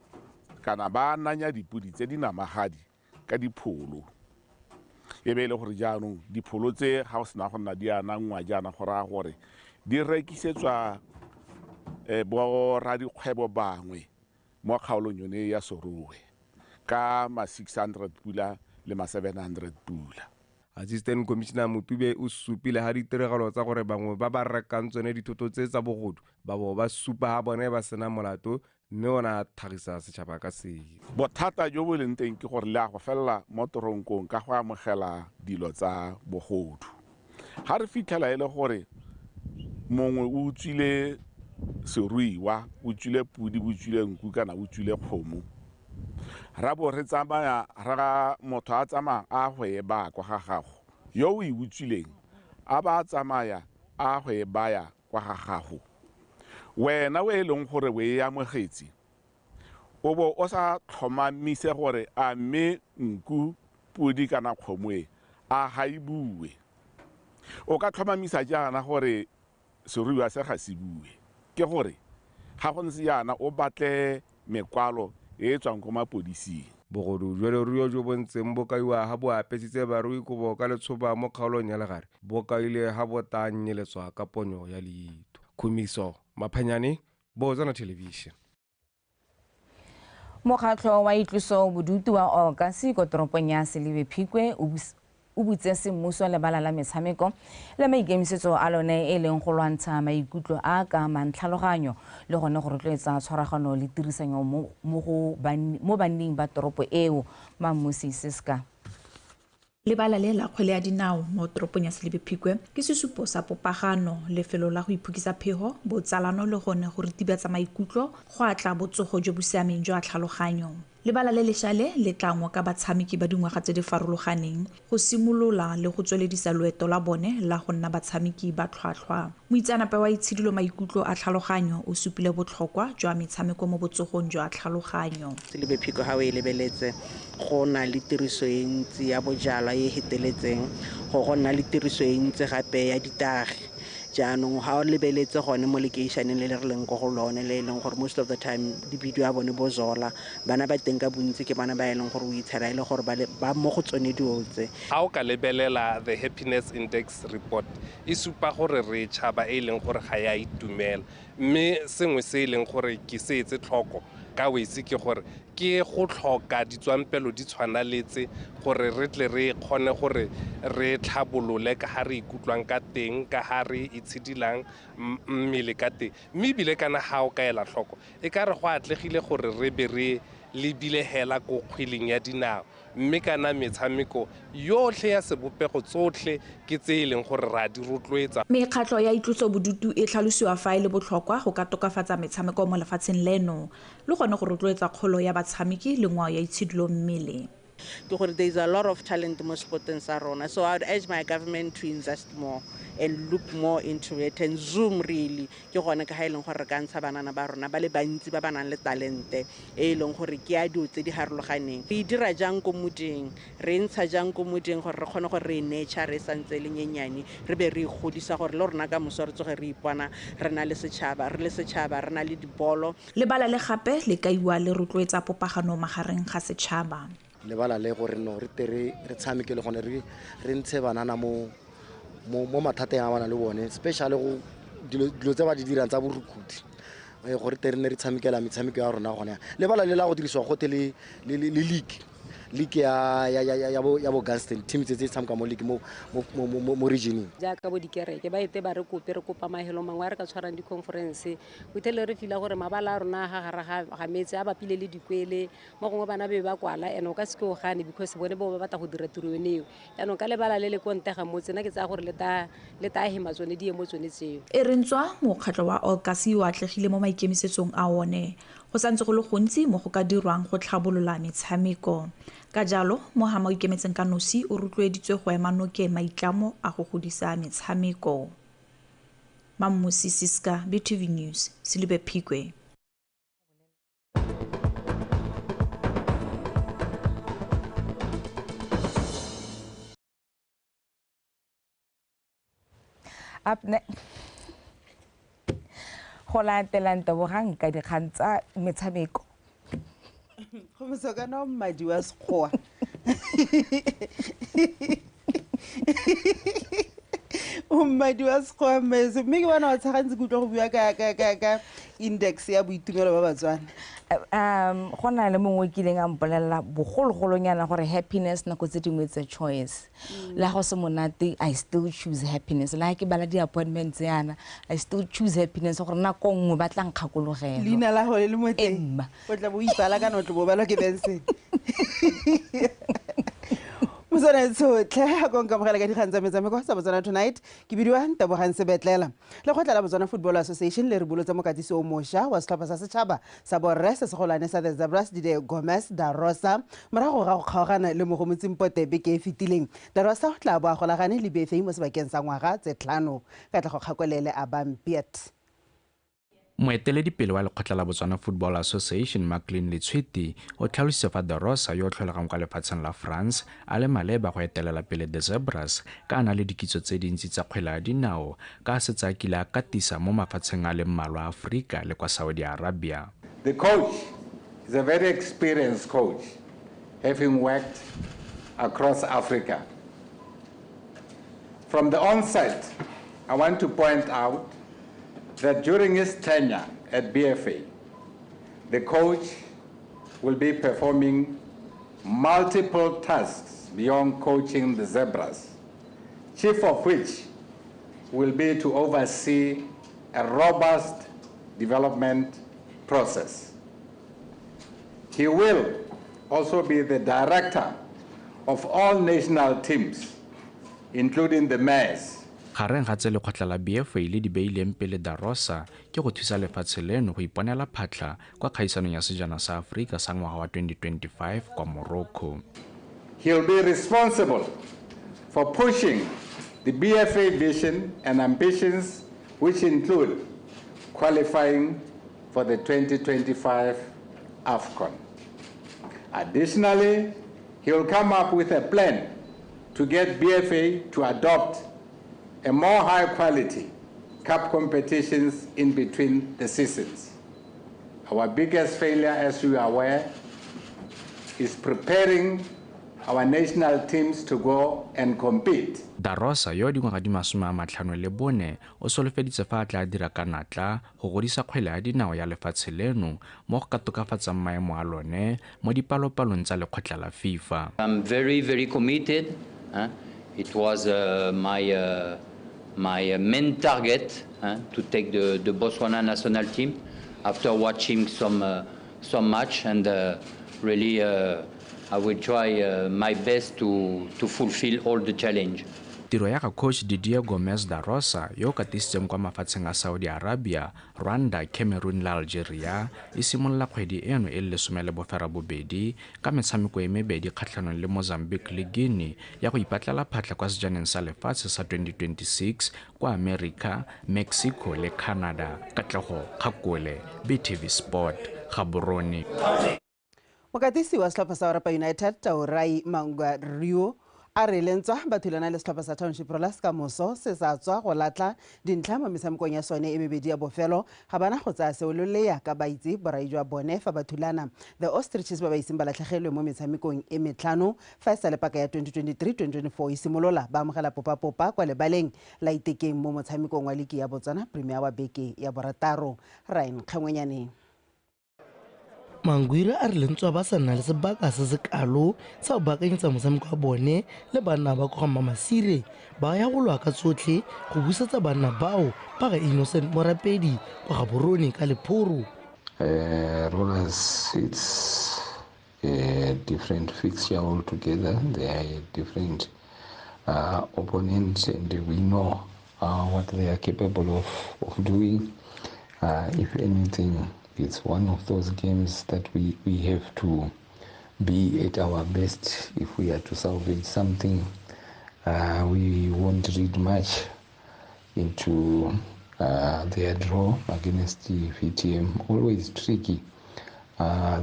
kana ba ananya dipodi tse di namagadi ka dipholo. E be e le gore jaanong dipholo tse ga o sena go nna di anangwa jaana go raya gore di rekisetswa boradikgwebo bangwe mo kgaolong yone ya Serowe ka ma 600 pula le ma 700 pula. Assistant Commissioner Motube o supile ha ditiragalo tsa gore bangwe ba ba rekang tsone dithoto tse tsa bogodu ba bo ba supa ha bone ba sena molato mme ona a tlhagisa setšhaba ka seo. Bothata jo bo leng teng ke gore le a go felela mo toronkong ka go amogela dilo tsa bogodu. Ga re fitlhela e le gore mongwe o utswile seruiwa, o utswile podi, o utswile nku kana o utswile kgomo, ra bo re tsamaya ra motho a tsamaya a go e baya kwa ga gago, yo o e utswileng a ba tsamaya a go e baya kwa ga gago, wena o e leng gore o e amogetse o bo o sa tlhomamise gore a mme nku, podi kana kgomo e a ga e bue. O ka tlhomamisa jaana gore seruiwa se ga se bue, ke gore ga go ntse jaana o batle mekwalo e tswang ko mapodising. Bogodu jwa leruo jo bo ntseng bo kaiwa ha bo apesitse barui kobo ka letshoba mo kgaolong ya Legare bo kaile ha bo tla nyeletswa ka ponyo ya leitho. Khumiso Maphanyane, Botswana Television. Mokgatlho wa itloso bodutu wa Okasi ko toropong ya Selebi Phikwe o butse semmuso lebala la metshameko le maikemisetso a lone e leng go lwantsha maikutlo a ka mantlhaloganyo le gone go rotloetsa tshwaragano le tirisanyo mo banning ba toropo eo. Mammusi Siska. Lebala le la kgwele ya dinao mo toropong ya Selebi Phikwe ke sesupo sa popagano, lefelo la go iphokisa phego, botsalano le gone go ritibatsa maikutlo go atla botsogo jo bo siameng jwa tlhaloganyo. Lebala le lešwa le le tla ngoka batshameki ba dingwaga tse di farologaneng go simolola le go tsweledisa loeto la bone la go nna batshameki ba tlhwatlhwa. Moitseanape wa itshidilo maikutlo a tlhaloganyo o supile botlhokwa jwa metshameko mo botsogong jwa tlhaloganyo. Selebi Phikwe ga o e lebeletse go na le tiriso e ntsi ya bojalwa e feteletseng, go nna le tiriso e ntsi gape ya ditagi. Jaanong ga o lebeletse gone mo lekeišeneng le le re leng ko go lone le e leng gore most of the time di bidiwa bone bo zola, bana ba teng ka bontsi ke bana ba e leng gore o itshela e le gore ba mo go tsone dilo tse. Ga o ka lebelela the happiness index report e supa gore re tšhaba e leng gore ga ya itumela, mme sengwe se e leng gore ke se etse tlhoko ka wetse ke gore ke go tlhoka ditswampelo di tshwanaletse gore re tle re kgone gore re tlhabolole ka ga re ikutlwang ka teng, ka ga re itshidilang mmele ka teng. Mme ebile kana ga o ka ela tlhoko e ka re go atlegile gore re be re lebile hela ko kgweleng ya dinao, mme kana metshameko yotlhe ya sebopego tsotlhe ke tse e leng gore ra di rotloetsa. Mekgatlho ya itlosobodutu e tlhalosiwa fa e le botlhokwa go ka tokafatsa metshameko mo lefatsheng leno le gone go rotloetsa kgolo ya batshameki le ngwao ya itshidilo mmele. Ke gore there is a lot of talent mo sporteng sa rona, so I would urge my government to invest more and look more into it and zoom really. Ke gone ka ha e leng gore re ka ntsha banana ba rona ba le bantsi ba ba nang le talente e leng gore ke ya dilo tse di harologaneng. Re dira jang ko moding, re ntsha jang ko moding gore re kgone gore re nature re santse le nyenyane, re be re godisa gore le rona ka moso re tsoge re ipona re na le setšhaba, re le setšhaba re na le dibolo. Lebala le gape le kaiwa le rotloetsa popagano magareng ga setšhaba. Lebala le gore no re tere re tshameke le gone re ntshe banana mo mathateng a bana le bone, especially go dilo tse ba di dirang tsa borukhuthi, gore tere ne re tshamekela metshameko ya rona gone. Lebala le la go dirisiwa gote le league ya bo Gunston team tse tshameka mo league mo regioneng. Jaaka bo dikereke ba ete ba re kope re kopa mahelo mangwe a re ka tshwarang di-conference, o ithele re fila gore mabala a rona ga gare ga metse a bapile le dikwele, mo gongwe bana be ba kwala ene o ka seke o gane because bone bo ba batla go dira tiro yone eo. Jaanong ka lebala le le ko ntle ga motse nna ke tsaya gore le ta hema tsone di ye mo tsone tseo. E re ntswa mokgatlho wa Olkasi o atlegile mo maikemisetsong a one, go santse go le gontsi mo go ka dirwang go tlhabolola metshameko. Ka jalo, Mohama o ikemetseng ka nosi o rotloeditswe go ema nokeng maitlamo a go godisa metshameko. Mammusi Siska, BTV News, Selibe Phikwe. Up next, go latelang Tebogang ka dikgang tsa metshameko. Go mosokana o mmadi wa sekgowa. O mmadi wa sekgowa mmeso, mme ke bona wa tshagantse ke utlwa go bua ka index ya boitumelo ba Batswana. Go na le mongwe kileng a mpolelela bogologolonyana gore happiness nako tse dingwe it's a choice. La go se monate, I still choose happiness. La ke bala di-appointments yana, I still choose happiness gore nako nngwe ba tla nkgakologela. Leina la go le le mo teng. O tla bo o ipala kana o tla bo balwa ke Benson. Motswana tshotlhe a konka mogela ka dikgang tsa metshameko tsa Botswana Tonight, ke bidiwa Ntebogang Sebetlela. Lekgotla la Botswana Football Association le re bolotsa mokatisi o mošwa wa setlhopha sa setšhaba sa borre se segolwane sa The Zebras, Dide Gomez da Rosa, morago ga go kgaogana le Mogomotsi Mpote beke e fetileng. Da Rosa o tla bo a golagane le BFA mo sebakeng sa ngwaga tse 5. Ka tla go kgakolele a Bampiet. Moeteledipele wa lekgotla la Botswana Football Association Maclean Letshwiti o tlhalositse fa Da Rosa yo o tlholegang kwa lefatsheng la France a le maleba go etelela pele The Zebras ka a na le dikitso tse dintsi tsa kgwele ya dinao ka a setse a kile a katisa mo mafatsheng a le mmalwa a Aforika le kwa Saudi Arabia. The coach is a very experienced coach, having worked across Africa. From the onset, I want to point out that during his tenure at BFA, the coach will be performing multiple tasks beyond coaching the Zebras, chief of which will be to oversee a robust development process. He will also be the director of all national teams, including the mayors. Gareng ga tse lekgotla la BFA le di beileng pele Da Rosa ke go thusa lefatshe leno go iponela phatlha kwa kgaisanong ya sejana sa Aforika sa ngwaga wa 2025 kwa Morocco. He'll be responsible for pushing the BFA vision and ambitions, which include qualifying for the 2025 AFCON. Additionally, he will come up with a plan to get BFA to adopt a more high-quality cup competitions in between the seasons. Our biggest failure, as you are aware, is preparing our national teams to go and compete. Da Rosa yo dingwaga di 54 o solofeditse fa a tla dira ka natla go godisa kgwele ya dinao ya lefatshe leno mo go ka tokafatsang maemo a lone mo dipalopalong tsa lekgotla la FIFA. I'm very, very committed. It was my main target to take the Botswana national team after watching some match, and really I will try my best to fulfill all the challenge. Tiro ya ga coach Didier Gomes da Rosa yo o katisitseng kwa mafatsheng a Saudi Arabia, Rwanda, Cameroon le Algeria e simolola kgwedi eno e le 18 ka metshameko e mebedi kgatlhanong le Mozambique le Guinea ya go ipatlela phatlha kwa sejaneng sa lefatshe sa 2026 kwa America, Mexico le Canada. Katlego Kgakole, BTV Sport, Gaborone. Mokatisi wa setlhopha sa Orapa United Taurai Mangwario a re lentswa ba thulana le setlhopha sa Township Rollers ka moso se sa tswa go latla dintlha mo metshamekong ya sone e mebedi ya bofelo ga bana go tsaya seo loleya ka ba itse borai jwa bone fa ba thulana. The Ostriches ba ba iseng ba latlhegelwe mo metshamekong e metlhano fa e sa le paka ya 2023-2024 e simolola ba amogela popapopa kwa lebaleng la Itekeng mo motshamekong wa liki ya Botswana Premier wa beke ya borataro. Ryan Kgangwenyaneng. Mangwira a re lentswa ba sa nna le sebaka se se kalo sa go baakanyetsa motshameko wa bone le banna ba kwa ga Mmamasire ba ya go lwa ka tsotlhe go busetsa banna bao ba ga Innocent Morapedi kwa Gaborone ka lephoro. Rollers, it's a different fixture altogether. They are a different opponent, and we know what they are capable of doing. If anything, it's one of those games that we have to be at our best if we are to salvage something. We won't read much into their draw against the VTM. Always tricky.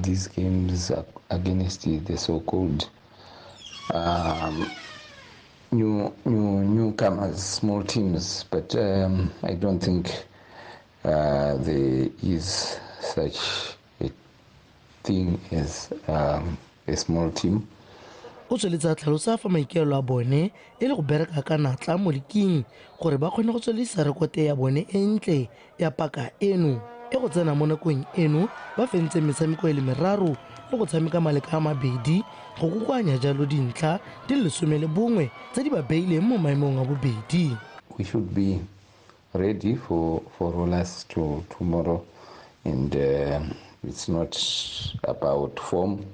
These games against the so-called newcomers, small teams, but I don't think there is such a thing as a small team. O tsweletse a tlhalosa fa maikaelelo a bone e le go bereka ka natla mo leking gore ba kgone go tsweledisa rekote ya bone e ntle ya paka eno e go tsena mo nakong eno ba fentse metshameko e le meraro le go tshameka maleka a mabedi go kokoanya jalo dintlha di le 11 tse di ba beileng mo maemong a bobedi. We should be ready for Rollers to tomorrow, and it's not about form,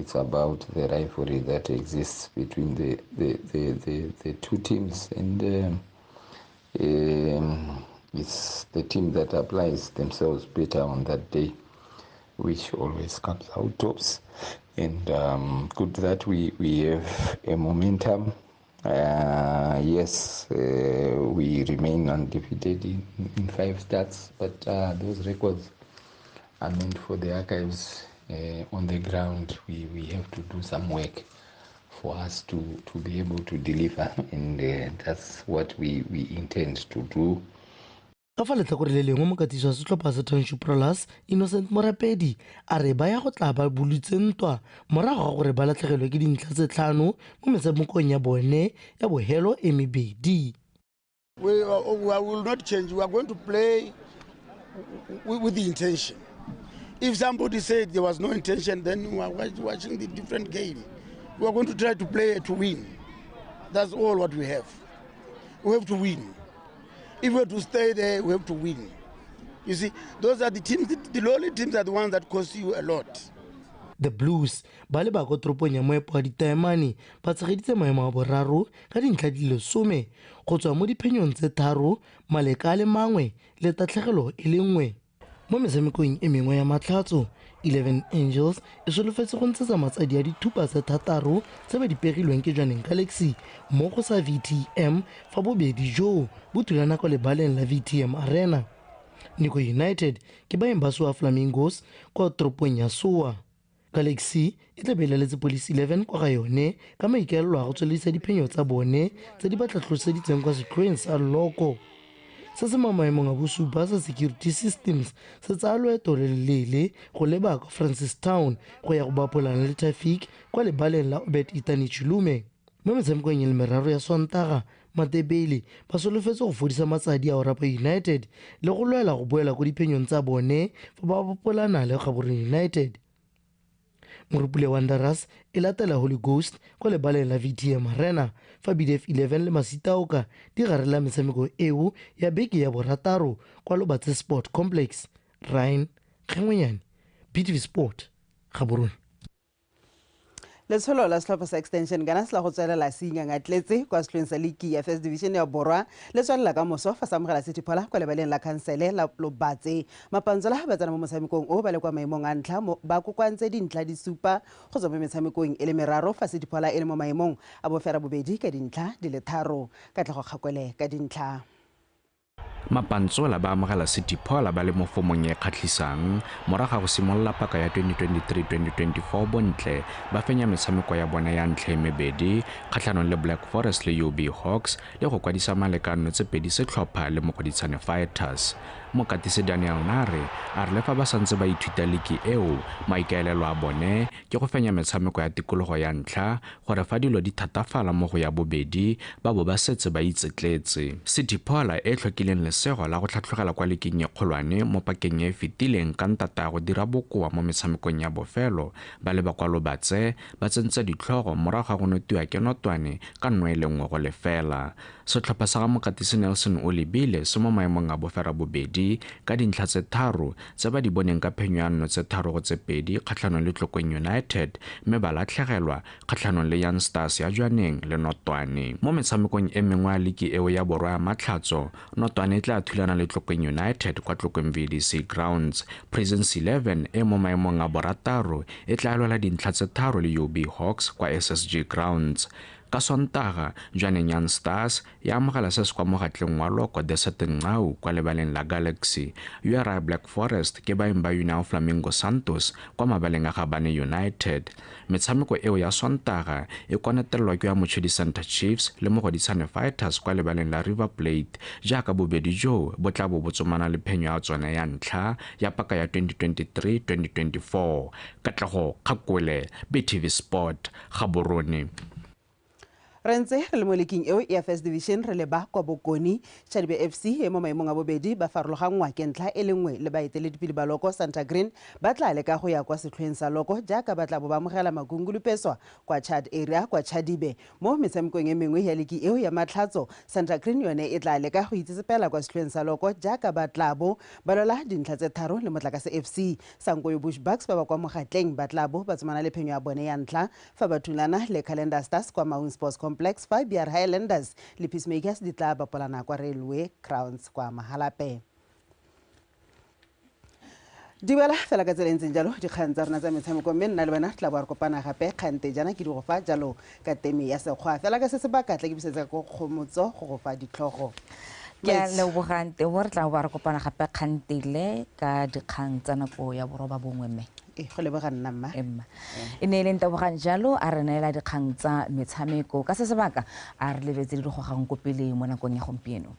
it's about the rivalry that exists between the two teams, and it's the team that applies themselves better on that day, which always comes out tops. And good that we have a momentum. Yes, we remain undefeated in 5 starts, but those records are meant for the archives. On the ground, we have to do some work for us to be able to deliver, and that's what we intend to do. Ka fa letlhakore le lengwe mokatisi wa setlhopha sa Township Rollers Innocent Morapedi a re ba ya go tla ba bulutse ntwa morago ga gore ba latlhegelwe ke dintlha tse 5 mo metshamekong ya bone ya bohelo e mebedi. We will not change. We are going to play with the intention. If somebody said there was no intention, then we are watching the different game. We are going to try to play to win. That's all what we have. We have to win. If we have to stay there, we have to win. You see, those are the teams, the lowly teams are the ones that cost you a lot. The Blues ba le ba ko toropong ya moepo wa ditaemane ba tshegeditse maemo a boraro ka dintlha di le 10 go tswa mo diphenyong tse 3 maleka a le mangwe le tatlhegelo e le nngwe. Mo metshamekong e mengwe ya matlhatso, 11 Angels e solofetse go ntshetsa matsadi a dithupa tse 6 tse ba di pegilweng ke Jwaneng Galaxy mo go sa VTM fa bobedi joo bo thulana kwa lebaleng la VTM Arena. Nico United ke baeng ba Soa Flamingos kwa toropong ya Soa. Galaxy e tla be e laletse Police 11 kwa ga yone ka maikaelelo a go tsweledisa diphenyo tsa bone tse di ba tlatloseditseng kwa setlhoeng sa Loko. Se se mo maemong a bosupa sa Security Systems se tsaya loeto le leleele go leba kwa Francistown go ya go bapolana le Traffic kwa lebaleng la Obed Itani Chilume. Mo metshamekong e le meraro ya Sontaga, Matebele ba solofetse go fodisa matsadi a Orapa United le go lwela go boela ko diphenyong tsa bone fa ba bapolana le Gaborone United. Morupule Wanderers e latela Holy Ghost kwa lebaleng la VTM Arena fa BDF 11 le Masitaoka di garela metshameko eo ya beke ya borataro kwa Lobatse Sport Complex. Ryan Kgengwenyane, BTV Sport, Gaborone. Letsholo la setlhopha sa Extension Gunners la go tswelela se ingangatletse kwa setlhoeng sa liki ya First Division ya Borwa le tswelela ka moso fa sa amogela City Phola kwa lebaleng la khansele la Lobatse. Mapantsola ba tsena mo motshamekong o ba le kwa maemong a ntlha ba kokoantse dintlha di supa go tswa mo metshamekong e le meraro fa City Phola e le mo maemong a bofera bobedi ka dintlha di le 3. Katlego Kgakwele ka dintlha. Mapantsola ba amogela City Phola ba le mo fomong e kgatlhisang morago ga go simolola paka ya 2023-2024 bontle ba fenya metshameko ya bona ya ntlha e mebedi kgatlhanong le Black Forest le UB Hawks le go kwadisa malekano tse pedi setlhopha le Mogoditshane Fighters. Mokatisi Daniel Nare a re le fa ba santse ba ithuta liki eo maikaelelo a bone ke go fenya metshameko ya tikologo ya ntlha gore fa dilo di thatafala mo go ya bobedi ba bo ba setse ba itsetletse. City Phola e tlhokileng lesego la go tlhatlhogela kwa liking e kgolwane mo pakeng e fetileng ka ntata ya go dira bokoa mo metshamekong ya bofelo ba leba kwa Lobatse ba tsentse ditlhogo morago ga go notiwa ke Notwane ka 1-0. Setlhopha sa ga mokatisi Nelson Olebile se mo maemong a bofera bobedi ka dintlha tse 3 tse ba di boneng ka phenyo ya 3-2 kgatlhanong le Tlokweng United mme ba latlhegelwa kgatlhanong le Young Stars ya Jwaneng le Notwane. Mo metshamekong e mengwe ya liki eo ya Borwa ya Matlhatso, Notwane e tla thulana le Tlokweng United kwa Tlokweng VDC Grounds. Prisons 11 e mo maemong a borataro e tla lwela dintlha tse 3 le UB Hawks kwa SSG Grounds. Ka Sontaga, Jwaneng Young Stars ya amogela se se kwa mogatleng wa Loko Desert Ngau kwa lebaleng la Galaxy. URI Black Forest ke baeng ba União Flamingo Santos kwa mabaleng a Gabane United. Metshameko eo ya Sontaga e konetelelwa ke ya Mochudi Center Chiefs le Mogoditshane Fighters kwa lebaleng la River Plate jaaka bobedi joo bo tla bo bo tsomana le phenyo ya tsone ya ntlha ya paka ya 2023-2024. Katlego Kgakole, BTV Sport, Gaborone. Re ntse re le mo leking eo ya First Division re leba kwa Bokone. Chadibe FC e mo maemong a bobedi ba farologanngwa ke ntlha e le nngwe le baeteledipele ba Loko Santa Green ba tla leka go ya kwa setlhoeng sa Loko jaaka ba tla bo ba amogela Makungulupeswa kwa Chad area kwa Chadibe. Mo metshamekong e mengwe ya liki eo ya Matlhatso, Santa Green yone e tla leka go itsetsepela kwa setlhoeng sa Loko jaaka ba tla bo ba lwela dintlha tse 3 le Motlakase FC. Sankoyo Bush Bucks ba ba kwa mogatleng ba tla bo ba tsomana le phenyo ya bone ya ntlha fa ba thulana le Calendar Stars kwa Maun Sports Complex fa BR Highlanders le Peacemakers di tla bapolana kwa Railway Crowns kwa Mahalape. Di wela fela ka tsela e ntseng jalo dikgang tsa rona tsa metshameko mme nna le wena tla bo re kopana gape kgante jaana ke di go fa jalo ka teme ya sekgwa fela ka se sebaka tla ke busetsa ko Kgomotso go go fa ditlhogo. Ke a lebogante bo re tla bo re kopana gape kgantele ka dikgang tsa nako ya 9:30 mme. Go leboga nna mma. E ne e le Ntebogang jalo a re neela dikgang tsa metshameko ka se sebaka a re lebetse di gogang ko pele mo nakong ya gompieno.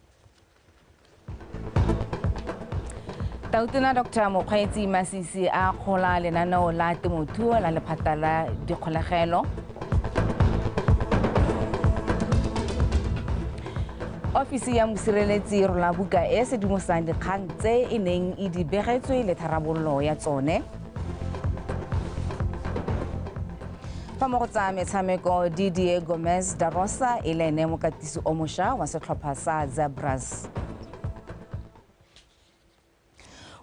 Tautona Dr. Mokgweetsi Masisi a kgola lenaneo la temothuo la lephata la dikgolegelo. Ofisi ya mosireletsi rola buka e sedimosang dikgang tse e neng e di begetswe le tharabololo ya tsone. Fa mo go tsa metshameko, Didier Gomez da Rosa e le ene mokatisi o mošwa wa setlhopha sa Zebras.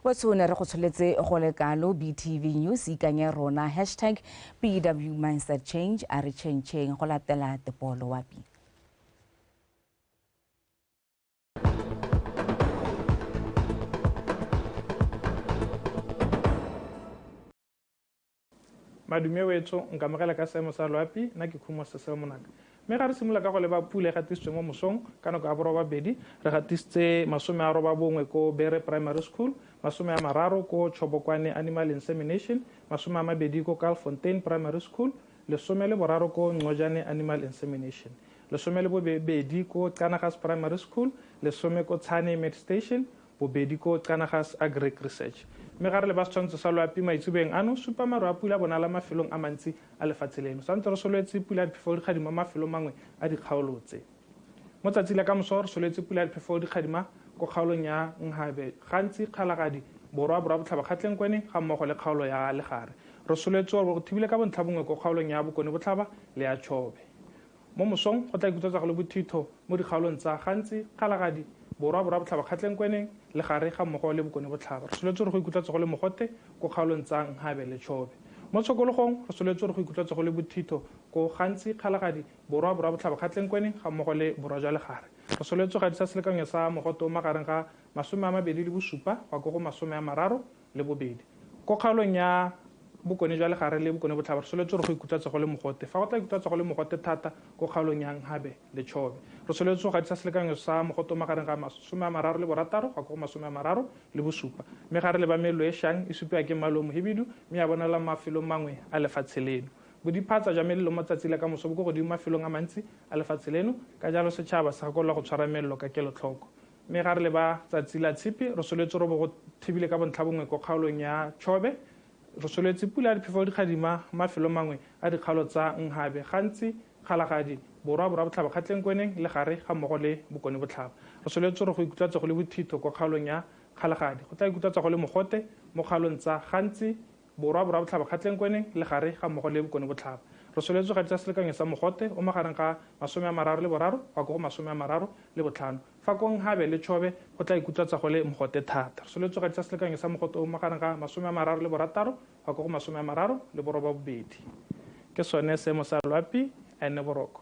Wa tshone re go tsholetse go le kalo. BTV News ikanye rona hashtag BW Mindset Change a re change go latela tepolo wapi. Madume wetso nkamogela ka seemo sa loapi nna ke Khumo Sesel Monaka. Mme ga re simolola ka go leba pula e gatisitswe mo mosong ka nako ya 8:30 re gatisitse 91 ko Bere Primary School, 30 ko Chobokwane Animal Insemination, 20 ko Kalfontein Primary School, 13 ko Ngojane Animal Insemination, 12 ko Kanagas Primary School, 10 ko Tshane Med Station, 2 ko Kanagas Agric Research. Mme ga re leba setshwantsho sa loapi maitsebeng ano supa maru a pula bonala mafelong a mantsi a lefatshe leno. Santse re solwetse pula ya diphefo dikgadima mafelong mangwe a dikgaolo tse. Mo tsatsi la kamoso re solwetse pula ya diphefo dikgadima ko kgaolong ya Nhabe, gantsi Kgalagadi, Borwa, Borwa Botlhaba, Kgatleng Kweneng ga mmogo le kgaolo ya Legare. Re solwetse gore go thibile ka bontlha bongwe ko kgaolong ya Bokone Botlhaba le ya Chobe. Mo mosong go tla ikutlwetsa go le bothitho mo dikgaolong tsa gantsi Kgalagadi, Borwa, Borwa Botlhaba, Kgatleng Kweneng, Legare ga mmogo le Bokone Botlhaba. Re solwetse gore go ikutlwetsa go le mogote ko kgaolong tsa Nhabe le Chobe. Mo tshokologong re soletse gore go ikutlwatse go le bothitho ko Gantsi, Kgalagadi, Borwa, Borwa Botlhaba, Kgatleng-Kweneng ga mmogo le Borwa jwa Legare. Re soletse go gadisa selekanyo sa mogote o magareng ga 27 go ya ko go 32. Ko kgaolong ya Bokone jwa Legare le Bokone Botlhaba re soletse gore go ikutlwatse go le mogote. Fa go tla ikutlwatsa go le mogote thata ko kgaolong ya Nhabe le Chobe. Re soletse go gadisa selekanyo sa mogote o magareng ga 36 go ya ko go 37. Mme ga re leba melelo e shang e supiwa ke mmala o mohibidu mme ya bonala mafelong mangwe a lefatshe leno. Bodiphatsa jwa melelo mo tsatsi la ka moso bo ko godimo mafelong a mantsi a lefatshe leno, ka jalo setšhaba se gakololwa go tshwara melelo ka kelotlhoko. Mme ga re leba tsatsi la tshipi re soletse robo go thibile ka bontlha bongwe ko kgaolong ya Chobe. Re soletse pula ya diphefo dikgadima mafelong mangwe a dikgaolo tsa Nhabe, Gantsi, Kgalagadi, Borwa, Borwa Botlhaba, Kgatleng-Kweneng le Gare ga mmogo le Bokone Botlhaba. Re soletse gore go ikutlwatse go le bothitho ko kgaolong ya Kgalagadi. Go tla ikutlwatsa go le mogote mo kgaolong tsa Gantsi, Borwa, Borwa Botlhaba, Kgatleng-Kweneng le Gare ga mmogo le Bokone Botlhaba. Re soletse go gadisa selekanyo sa mogote o magareng ga 35 go ya ko go 35. Fa ko Nhabe le Chobe go tla ikutlwatsa go le mogote thata. Re soletse go gadisa selekanyo sa mogote o magareng ga 36 go ya ko go 38. Ke sone seemo sa loapi, a nne boroko.